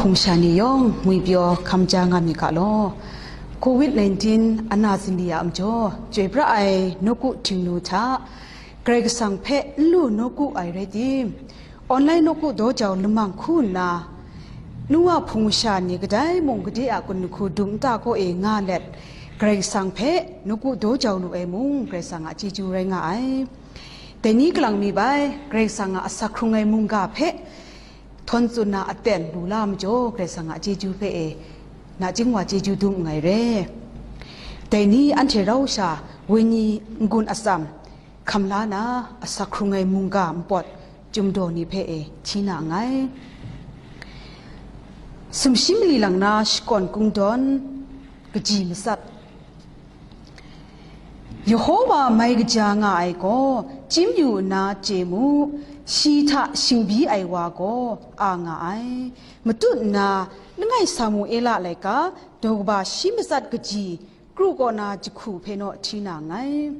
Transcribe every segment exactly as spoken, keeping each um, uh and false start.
Hpung sha ni yawng ngwipyaw hkam ja nga myit ga law. Covid nineteen ana zingli a majaw, chyoi pra ai nawku htingnu hta, Karai Kasang hpe n lu nawku ai rai tim, online nawku daw jau lamang hku nna, nu wa hpung sha ni kadai mung gade a gun lahku dum nta kaw e nga let, Karai Kasang hpe nawku daw jau lu ai mung, Karai Kasang a chyeju rai nga ai. Dai ni kalang mi bai, Karai Kasang a asak hkrung ai mungga hpe, htawn tsun na aten lu la majaw, Karai Kasang a chyeju hpe e, nachying wa chyeju dum nngai re. Dai ni anhte rau sha, wenyi n-gun atsam hkam la na, asak hkrung ai mungga npawt chyum daw ni hpe e hti na nngai. Sumshi mali lang na shakawn kungdawn kaji matsat. Yehowa mai kaja nga ai gaw, chyim yu nna chye mu, shi hta shingbyi ai wa gaw a nga ai. Matut nna, langai Samuela laika, daw kaba shi matsat kaji, kru kaw na jahku hpe naw hti na nngai.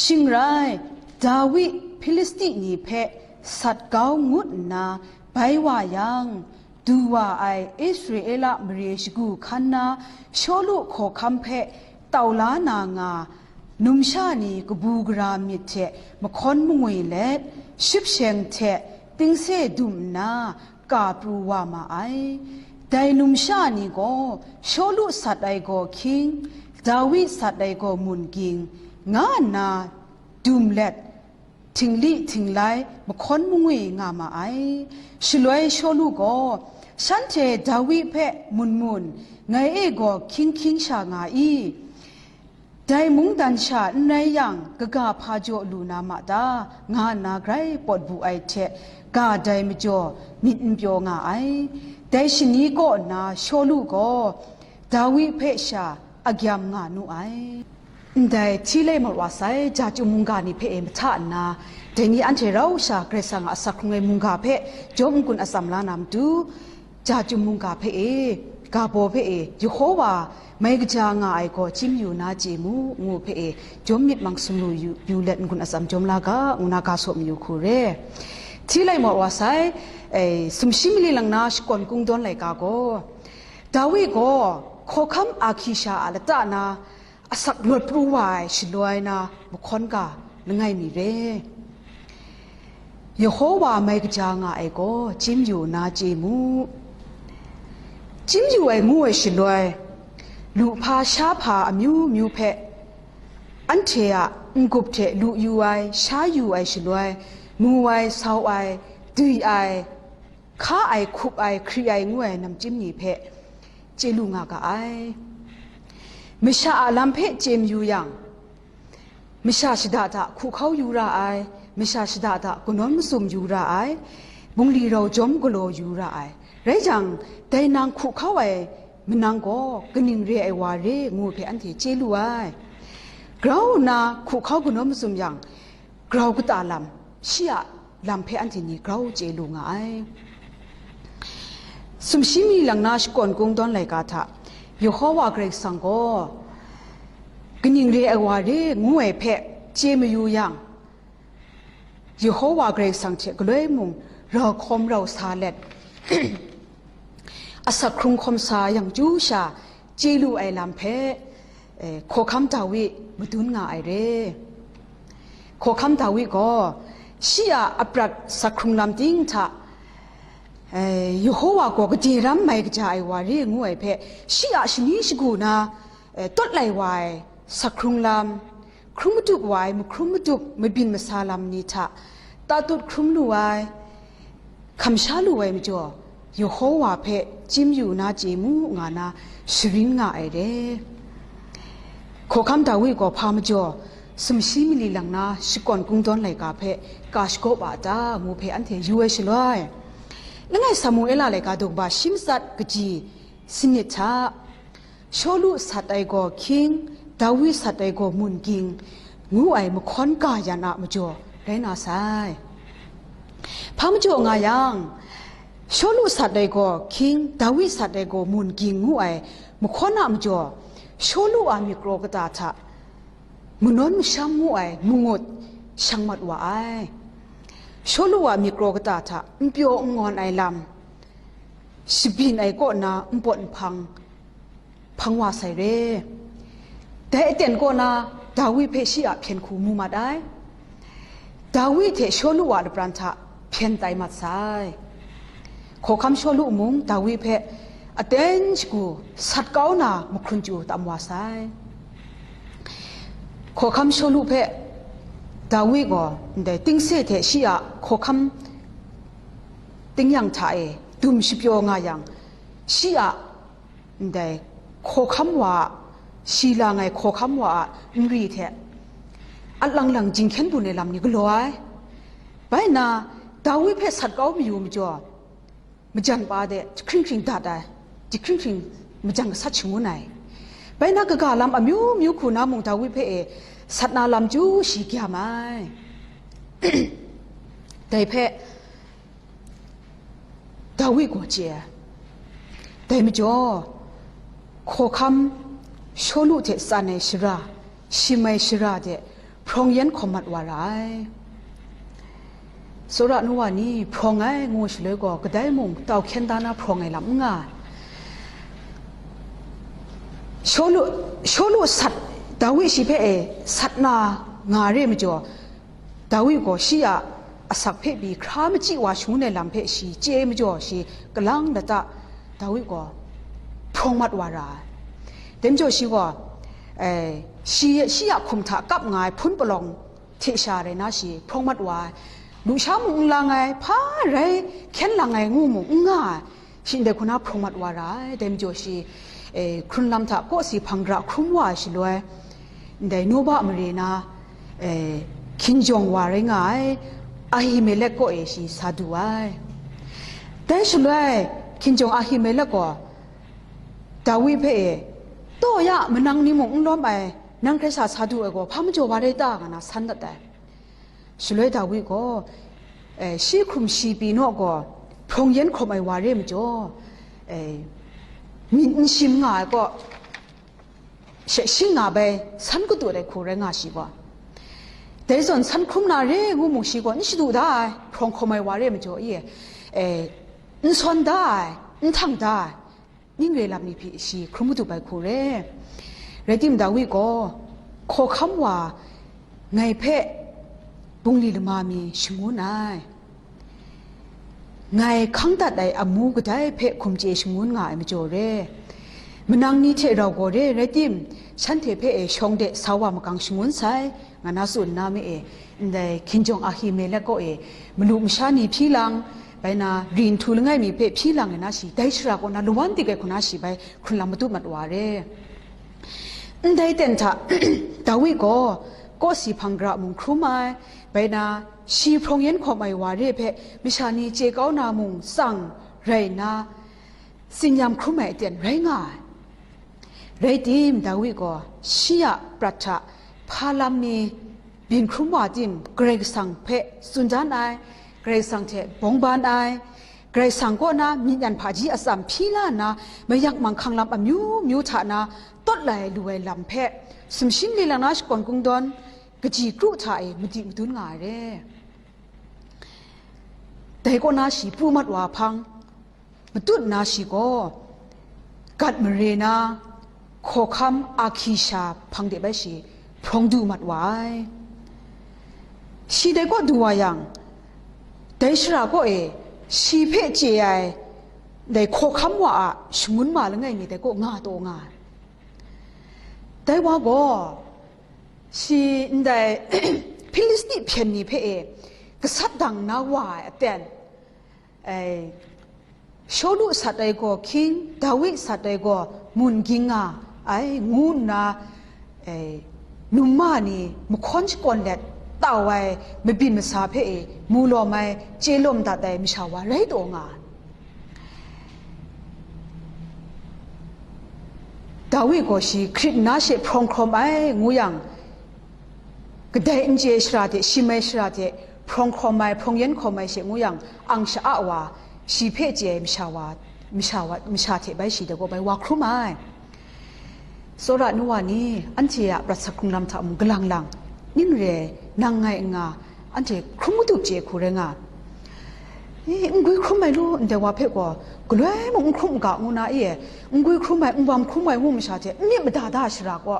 Shing rai, Dawi Hpilisti ni hpe sat kau ngut nna bai wa yang, du wa ai Israela mare shagu hkan na Shawlu hkawhkam hpe tau la na nga, numsha ni kabu gara myit hte mahkawn mangwi let, ship sheng hte tingse dum nna, ka pru wa ma ai. Dai numsha ni gaw, Shawlu sat ai gaw hkying, Dawi sat ai gaw mun ging, nga nna dum let, htingli htinglai mahkawn mangwi nga ma ai. Shaloi Shawlu gaw, shanhte Dawi hpe mun mun, ngai e gaw hkying hkying sha nga i? Dai mungdan sha n rai yang, kaga hpa jaw lu na ma ta, nga nna grai pawt bu ai hte, ga dai majaw myit n pyaw nga ai. Dai shani kaw nna Shawlu gaw Dawi hpe sha agyam nga nu ai. Ndai hti lai mat wa sai, ja chyum mungga ni hpe e mahta nna, dai ni anhte rau sha Karai Kasang a asak hkrung ai mungga hpe jawm n-gun atsam la na matu, ja chyum mungga hpe e, ga baw hpe e, Yehowa mai kaja nga ai gaw chyim yu na chye mu, ngu hpe e, jawm myit mang sumru yu, yu let n-gun atsam jawm la ga, ngu na ga saw mayu hku re. Hti lai mat wa sai, e, sumshi mali lang na shakawn kungdawn laika gaw, Dawi gaw hkawhkam Akhisha a lata na, asak lawt pru wa ai shaloi na mahkawn ga langai mi re. Yehowa mai kaja nga ai gaw chyim yu na chye mu. Chyim yu ai ngu ai shaloi, lu hpa sha hpa amyu myu hpe, anhte a n-gup hte lu yu ai, sha yu ai shaloi, mu ai, sau ai, dui ai, hka ai, hkup ai, hkri ai ngu ai namchyim ni hpe chye lu nga ga ai. Masha a lam hpe chye mayu yang, masha shada hta hku hkau yu ra ai, masha shada hta kanawn mazum yu ra ai, bungli rau jawm galaw yu ra ai. Rai jang, dai nang hku hkau ai manang gaw kaning re ai wa re ngu hpe anhte chye lu ai. Grau nna hku hkau kanawn mazum yang, grau kata lam, shi a lam hpe anhte ni grau chye lu nga ai. Sumshi mi lang na shakawn kungdawn laika hta, Yehowa Karai Kasang gaw kaning re ai wa re ngu ai hpe chye mayu yang, Yehowa Karai Kasang hte galoi mung rau hkawm rau sa let, asak hkrung hkawm sa yang chyu sha, chye lu ai lam hpe, eh, hkawhkam Dawi madun nga ai re. Hkawhkam Dawi gaw, shi a aprat asak hkrung lam ting hta, eh, Yehowa gaw gade ram mai kaja ai wa re ngu ai hpe, shi a shani shagu na, eh, tawt lai wa ai asak hkrung lam, hkrum madup wa ai mahkrum madup mabyin masa lam ni hta tatut hkrum lu ai, hkam sha lu ai majaw, Yehowa hpe chyim yu na chye mu nga na sharin nga ai re. Hkawhkam Dawi gaw hpa majaw, sumshi mali lang na shakawn kungdawn laika hpe ka shakaw a ta, ngu hpe anhte yu ai shaloi, langai Samuela laika daw kaba shi matsat kaji sanit hta, Shawlu sat ai gaw hkying, Dawi sat ai gaw mun ging, ngu ai mahkawn ga yan a majaw rai na sai. Hpa majaw nga yang, Shawlu sat ai gaw hkying, Dawi sat ai gaw mun ging ngu ai mahkawn a majaw, Shawlu a myit kraw kata hta manawn masham ngu ai mangut shang mat wa ai. Shawlu a myit kraw kata hta n pyaw n ngawn ai lam, shabyin ai kaw na npawt nhpang hpang wa sai re. Dai aten kaw na Dawi hpe shi a hpyen hku mu mat ai. Dawi hte Shawlu a lapran hta hpyen tai mat sai. Hkawhkam Shawlu mung Dawi hpe aten shagu sat kau na mahkrun chyu tam wa sai. Hkawhkam Shawlu hpe Dawi gaw ndai tingse hte shi a hkawhkam tingnyang hta e dum shapyaw nga yang, shi a ndai hkawhkam wa a, shi lang ai hkawhkam wa a nri hte at lang lang jinghkyen bun ai lam ni galaw ai. Bai nna, Dawi hpe sat kau mayu majaw, majan pa de jahkring hkring dat ai, jahkring hkring majan gasat shangun ai. Bai na, kaga lam amyu myu hku na mung Dawi hpe e sat na lam chyu shi gyam ai. Dai hpe Dawi gaw chye ai. Dai majaw, hkawhkam Shawlu hte tsan ai shara, shim ai shara de hprawng yen hkawm mat wa ra ai. Tsawra nu wa ni, hprawng ai ngu shaloi gaw, kadai mung tau hkyen da na hprawng ai lam n nga ai. Shawlu, Shawlu sat, Dawi shi hpe e sat na nga re majaw, Dawi gaw shi a asak hpe pyi hkra machyi wa shangun ai lam hpe shi chye majaw, shi kalang lata Dawi gaw hprawng mat wa ra ai. Dai majaw shi gaw, eh, shi, shi a hkum hta kap nga ai hpun palawng hte sha rai na shi hprawng mat wa ai. Lusha mung n lang ai, hpa rai hkyen lang ai ngu mung n nga ai. Shi ndai hku na hprawng mat wa ra ai. Dai majaw shi, eh, hkrun lam hta kawsi hpang gara hkrum wa ai shaloi, ndai Noba mare na, eh, hkinjawng wa rai nga ai Ahimelek kaw e shi sa du ai. Dai shaloi, hkinjawng Ahimelek gaw Dawi hpe e, "Taw ya, manang ni mung n lawm ai, nang hkrai sa sa du ai gaw, hpa majaw wa rai ta?" nga na san dat ai. Shaloi Dawi gaw, eh, shi hkrum shi pyi naw gaw, hprawng yen hkawm ai wa re majaw, eh, myit n shim nga ai kaw, she shing nga bai, san kadu ai hku rai nga shi gaw. Dai zawn san hkrum na re ngu mung shi gaw, n shadu da ai, hprawng hkawm ai wa re majaw, i, eh, n sawn da ai, n htang da ai, ning re lam ni hpe shi hkrum madu bai hku re. Rai tim, Dawi gaw, "Hkawhkam wa ngai hpe bungli lama mi shangun ai, ngai hkang dat ai amu kadai hpe hkum chye shangun nga ai majaw re, manang ni hte rau gaw re, rai tim, shanhte hpe e shawng de sa wa magang shangun sai," nga na tsun na me e, ndai hkinjawng Ahimelek kaw e malu masha ni hpyi lang, bai na ri nhtu langai mi hpe hpyi lang ai na shi, dai shara kaw na lawan dik ai hku na shi bai hkrun lam matut mat wa re. Ndai ten hta, Dawi gaw kawsi hpang gara mung hkrum ai, bai na shi hprawng yen hkawm ai wa re hpe masha ni chye kau na mung tsang rai nna, tsin-yam hkrum ai aten rai nga ai. Rai tim, Dawi gaw shi a prat hta hpa lam mi byin hkrum wa tim, Karai Kasang hpe tsun dan ai, Karai Kasang hte bawng ban ai, Karai Kasang kaw na myit yan hpaji atsam hpyi la nna, mayak manghkang lam amyu myu hta na tawt lai lu ai lam hpe, sumshin le lang na shakawn kungdawn, kaji kru hta e madi madun nga ai re. Dai kaw na shi pru mat wa hpang, matut nna shi gaw, Gat mare na hkawhkam Akhisha hpang de bai shi hprawng du mat wa ai. Shi dai kaw du wa yang, dai shara kaw e shi hpe chye ai dai hkawhkam wa a shangun ma langai mi dai kaw nga taw nga ai. Dai wa gaw, shi ndai Hpilisti hpyen ni hpe e gasat dang na wa ai aten, ai, Shawlu sat ai gaw hkying, Dawi sat ai gaw mun ging nga ai, ngu nna, ai, num ma ni mahkawn shakawn let tau ai mabyin masa hpe e mu lawm ai, chye lawm dat ai masha wa rai taw nga ai. Dawi gaw shi hkrit nna she hprawng hkawm ai ngu yang, kadai n chye ai shara hte, shim ai shara hte, hprawng hkawm ai, hprawng yen hkawm ai she ngu yang, ang sha-a wa, shi hpe chye ai masha wa, masha wa, masha hte bai shi dai gaw bai wa hkrum ai. Tsawra nu wa ni, anhte a prat sak hkrung lam hta mung galang lang, ning re ai, nang ngai n nga, anhte hkrum madu chye hku rai nga. E, n gwi hkrum ai lu, ndai wa hpe gaw, galoi mung n hkrum n ga ngu na e, n gwi hkrum ai, n wam hkrum ai ngu masha hte, n myit mada da shara gaw,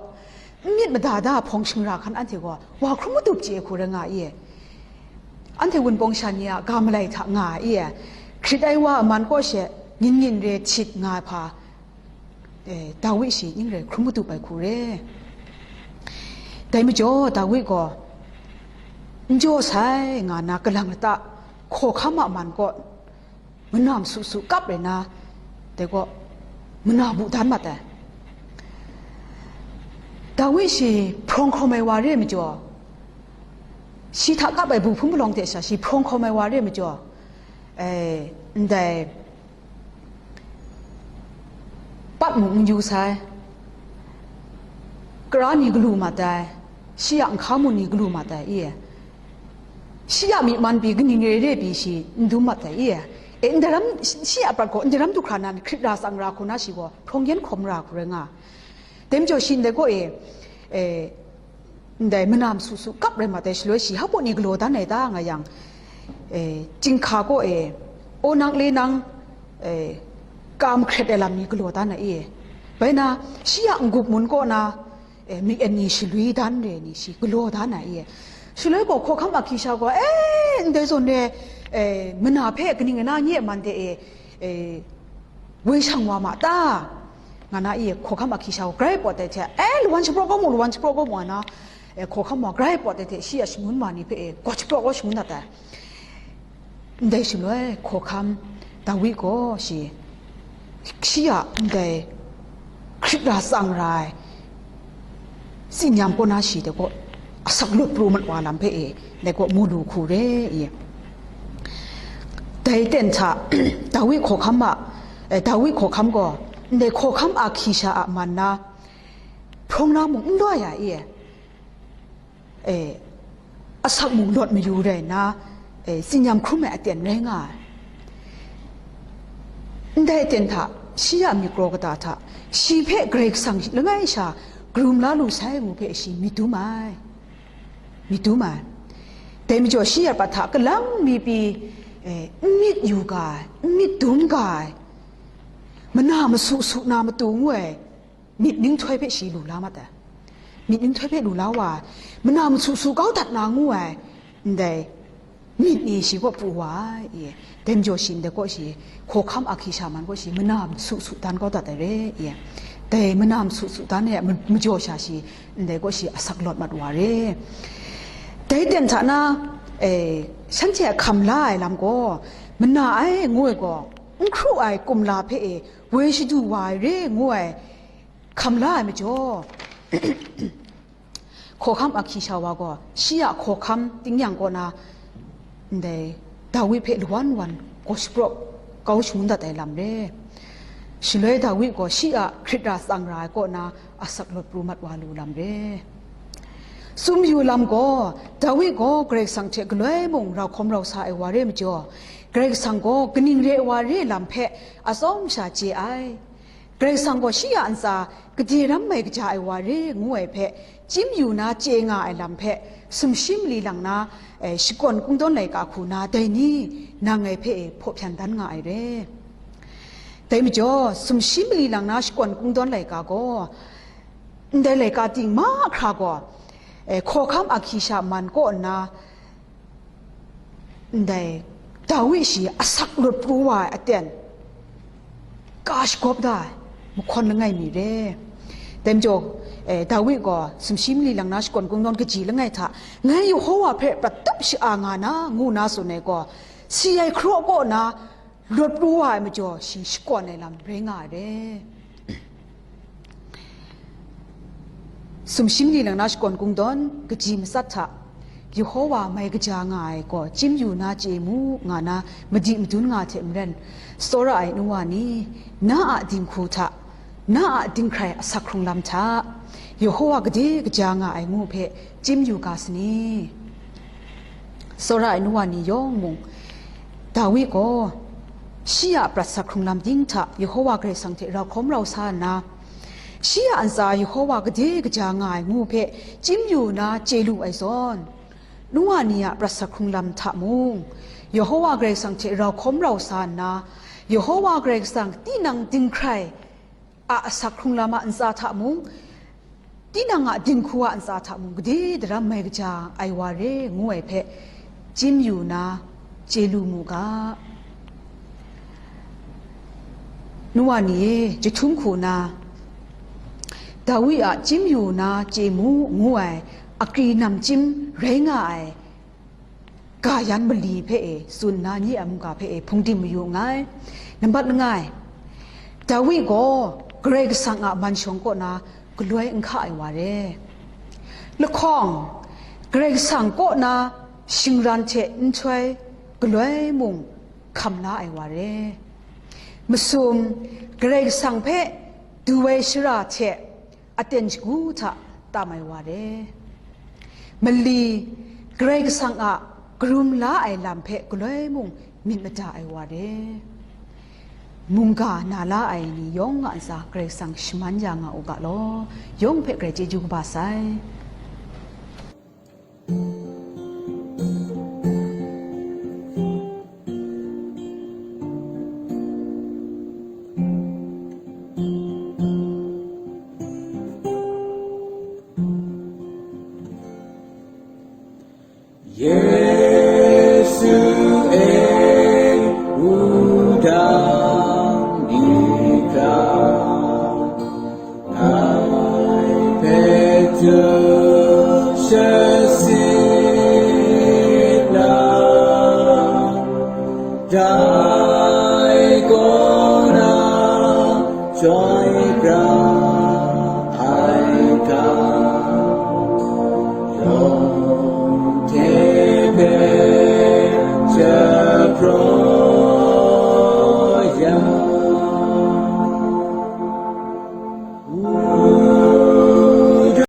n myit mada da hpawng shingra hkan anhte gaw, wa hkrum matup chye hku rai nga e. Anhte wunpawng sha ni a ga malai hta nga ai e, hkrit ai wa a man kaw she, ngyin ngyin re htit nga ai hpa, e, Dawi shi ning rai hkrum matup ai hku re. Dai majaw, Dawi gaw, n jaw sai nga na kalang lata, hkawhkam a man kaw, mana masu su kap rai na, dai gaw, mana bu dan mat ai. Dawi shi hprawng hkawm ai wa re majaw, shi hta kap ai bu hpun palawng hte sha shi hprawng hkawm ai wa re majaw, e, ndai pat mung n yu sai, kara ni galu mat ai, shi a nhka mun ni galu mat ai, i, shi a myi man pyi kaning re re pyi shi n dum mat ai, i, e, ndai ram, shi a prat gaw ndai ram du hkra nan hkrit ra tsang ra hku na shi gaw hprawng yan hkawm ra hku rai nga. Dai majaw shi ndai gaw e, e, ndai mana masu su kap rai mat ai shaloi shi hpa ni galaw dan ai ta nga yang, e, chyinghka kaw e, aw nang le nang, e, ka mahkret ai lam ni galaw dan ai e. Bai na, shi a n-gup mun kaw na, e, mik en ni shalwi dan re ni shi galaw dan ai e. Shaloi gaw hkawhkam ahkyi sha gaw, e, ndai zawn re, e, mana hpe kaning na nye a man de e, e, woi shang wa ma ta? Nga na i hkawhkam ahkyi sha gaw grai pawt ai hte, e, lawan shapraw kau mu, lawan shapraw kau mu, nga na, e, hkawhkam wa grai pawt ai hte, shi a shangun ma ni hpe, e, gaw shapraw kau shangun dat ai. Ndai shaloi hkawhkam Dawi gaw shi, shi a ndai hkrit ra tsang ra ai, tsinyam kaw na shi dai gaw, asak lut pru mat wa lam hpe e, dai gaw mu lu hku re i. Dai ten hta, Dawi hkawhkam a, e, Dawi hkawhkam gaw, ndai hkawhkam ahkyi sha a man na, hprawng na mung n loi ya i, e, asak mung lawt mayu rai nna, e, tsinyam hkrum ai aten rai nga ai. Ndai aten hta, shi a myit kraw kata hta, shi hpe Karai Kasang langai sha karum la lu sai ngu hpe shi myit dum ai, myit dum ai. Dai majaw shi a prat hta kalang mi pyi, e, n myit yu ga ai, n myit dum ga ai, mana masu su na matu ngu ai, myit ninghtoi hpe shi lu la mat ai. Myit ninghtoi hpe lu la wa ai, mana masu su kau dat na ngu ai, ndai myit ni shi kaw pru wa ai, i, dai majaw shi ndai kaw shi, hkawhkam ahkyi sha man kaw shi, mana masu su dan kau dat ai re, i, dai mana masu su dan ai a ma-, majaw sha shi, ndai kaw shi asak lawt mat wa re. Dai ten hta na, e, shanhte a hkam la ai lam gaw, mana ai ngu ai gaw, n hkru ai kumla hpe e, woi shadu wa ai re ngu ai, hkam la ai majaw, hkawhkam ahkyi sha wa gaw, shi a hkawhkam ting yang kaw na, ndai Dawi hpe lawan wan gaw shapraw kau shangun dat ai lam re. Shaloi Dawi gaw shi a hkrit ra tsang ra ai kaw na asak lawt pru mat wa lu lam re. Tsun yu lam gaw, Dawi gaw Karai Kasang hte galoi mung rau hkawm rau sa ai wa re majaw, Karai Kasang gaw kaning re ai wa re lam hpe atsawm sha chye ai. Karai Kasang gaw shi a ntsa gade ram mai kaja ai wa re ngu ai hpe, chyim yu na chye nga ai lam hpe, sumshi mali lang na, eh, shakawn kungdawn laika hku na dai ni, nang ngai hpe hpaw hpyan dan nga ai re. Dai majaw, sumshi mali lang na shakawn kungdawn laika gaw, ndai laika ting mahkra gaw, eh, hkawhkam ahkyi sha man kaw nna, ndai Dawi shi asak lut pru wa ai aten, ka shagawp da ai mahkawn langai mi re. Dai majaw, eh, Dawi gaw sumshi mali lang na shakawn kungdawn kaji langai hta, ngai Yehova hpe prat tup sha-a nga na, ngu na tsun ai gaw, si ai hkaraw kaw na, lawt pru wa ai majaw, shi shakawn ai lam rai nga ai re. Sumshi mali lang na shakawn kungdawn kaji matsat hta, Yehova mai kaja nga ai gaw chyim yu na chye mu, nga na madi madun nga hte maren, tsawra ai nu wa ni, na a dinghku hta, na a dinghkrai asak hkrung lam hta, Yehova gade kaja nga ai ngu hpe chyim yu ga sa ni? Tsawra ai nu wa ni yawng mung, Dawi gaw shi a prat sak hkrung lam ting hta Yehova Karai Kasang hte rau hkawm rau sa nna, shi a ntsa Yehova gade kaja nga ai ngu hpe chyim yu na chye lu ai zawn, nu wa ni a prat sak hkrung lam hta mung, Yehowa Karai Kasang hte rau hkawm rau sa nna, Yehowa Karai Kasang tinang dinghkrai a asak hkrung lam a ntsa hta mung, tinang a dinghku a ntsa hta mung, gade daram mai kaja ai wa re, ngu ai hpe, chyim yu na chye lu mu ga. Nu wa ni e, jahtum hku na, Dawi a chyim yu na chye mu, ngu ai, akri namchyim rai nga ai, ga yan mali hpe e, tsun na nye a mungga hpe e, hpung tim mayu nngai. Nambat langai, Dawi gaw Karai Kasang a man shawng kaw na galoi n hka ai wa re. Lahkawng, Karai Kasang kaw na shingran hte nhtoi galoi mung hkam la ai wa re. Masum, Karai Kasang hpe du ai shara hte aten shagu hta tam ai wa re. Mali, Karai Kasang a karum la ai lam hpe galoi mung myit mada ai wa re. Mungga na la ai ni yawng a ntsa Karai Kasang shaman ya nga u ga law, yawng hpe Karai chyeju kaba sai. 耶稣爱，我的依靠，爱被主舍弃了，在高那最高。